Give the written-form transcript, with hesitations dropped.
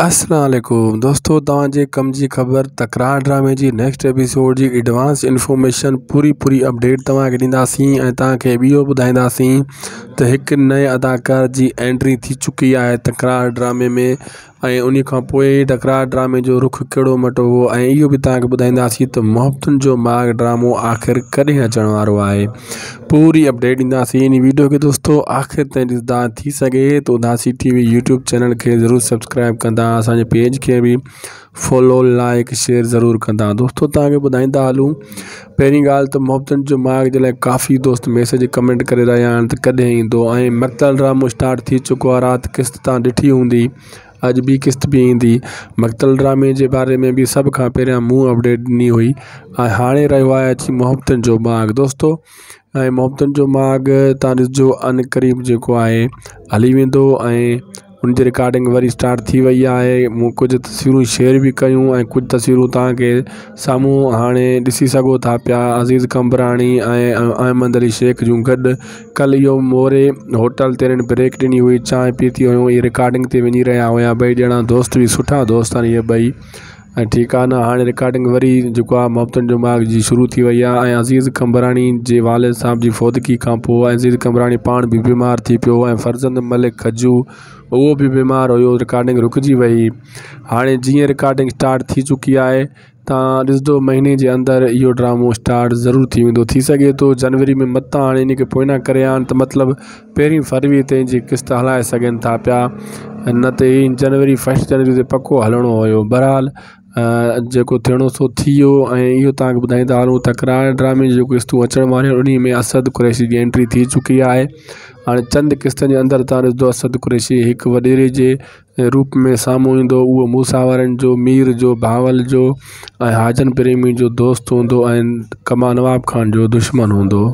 السلام عليڪم دوستو توهان جي ڪم جي خبر تڪرار ڊرامي جي نيڪسٽ ايپيسوڊ جي ايڊوانس انفارميشن پوري پوري اپڊيٽ توهان کي ڏينداسين ۽ توهان کي اهو ٻڌائينداسين ته هڪ نئين اداڪار جي انٽري ٿي چڪي آهي تڪرار ڊرامي ۾ ۽ ان کان پوء تڪرار ڊرامي جو رخ ڪهڙو مٽبو ۽ اهو به توهان کي ٻڌائينداسين ته محبتن جو ماڳ ڊرامو آخر ڪڏهن اچڻ وارو آهي پوري اپڊيٽ ڏينداسين ان ويڊيو کي دوستو آخر تائين ڏسندا ٿي سگهي ته Udasi T V YouTube channel کي ضرور سبسڪرائب ڪندا اسان جي پيج کي به فالو لائڪ شيئر ضرور ڪندا دوستو توهان کي ٻڌائيندا هلون پهرين ڳالهه ته محبتن جو ماڳ جي لاء ڪافي دوست ميسج ڪمينٽ ڪري رهيا آهن ته ڪڏهن ايندو ۽ مقتل ڊرامو اسٽارٽ ٿي چڪو آهي رات قسط تان ڏٺي هوندي اڄ ٻي قسط به ايندي. مقتل ڊرامي جي باري ۾ به سڀ کان پهريان مون اپڊيٽ ڏني هئي ۽ هاڻي رهيو آهي اچي محبتن جو ماڳ دوستو ۽ محبتن جو ماڳ تان ڏسجو ان قريب جيڪو آهي هلي ويندو ۽ ان جي رڪارڊنگ وري اسٽارٽ ٿي وئي آهي مون ڪجهه تصويرون شيئر به ڪيون ۽ ڪجهه تصويرون توهان کي سامهون هاڻي ڏسي سگهو ٿا پيا عزيز قمبراڻي ۽ احمد علي شيخ جون گڏ ڪلهه اهو موري هوٽل تي هنن بريڪ ڏني هئي چانهه پيتي هيون اهي رڪارڊنگ تي وڃي رهيا هيا ٻئي ڄڻا دوست به سٺا دوست آهن اهي ٻئي ۽ ٺيڪ آهي نه هاڻي رڪارڊنگ وري جيڪو آهي محبتن جو ماڳ جي شروع ٿي وئي آهي ۽ عزيز قمبراڻي جي والد صاحب جي فوتگي کان پوء عزيز قمبراڻي پاڻ به بيمار ٿي پيو ۽ فرزند ملڪ کجو اهو به بيمار هيو رڪارڊنگ رڪجي وئي هاڻي جيئن رڪارڊنگ اسٽارٽ ٿي چڪي آهي تان ڏسجو مهيني جي اندر اهو ڊرامو اسٽارٽ ضرور ٿي ويندو ٿي سگهي ٿو جنوري ۾ متان هاڻي ان کي پوئنا ڪري آن ته مطلب پهرين فروري تائين جي قسط هلائي سگهن ٿا پيا نه ته هي جنوري فرسٽ جنوري تي پڪو هلڻو هيو بهرحال جيڪو ٿيڻو سو ٿي ويو ۽ اهو تان کي ٻڌائيندا هلون تڪرار ڊرامي جون قسطون اچڻ واريون انهي ۾ اسد قريشي جي انٽري ٿي چڪي آهي هاڻي چند قسطن جي اندر تان ڏسندو اسد قريشي هڪ وڏيري جي روپ ۾ سامهون ايندو اهو موسيٰ وارن جو مير جو بهاول جو ۽ حاجن پريمي جو دوست هوندو ۽ ڪما نواب خان جو دشمن هوندو.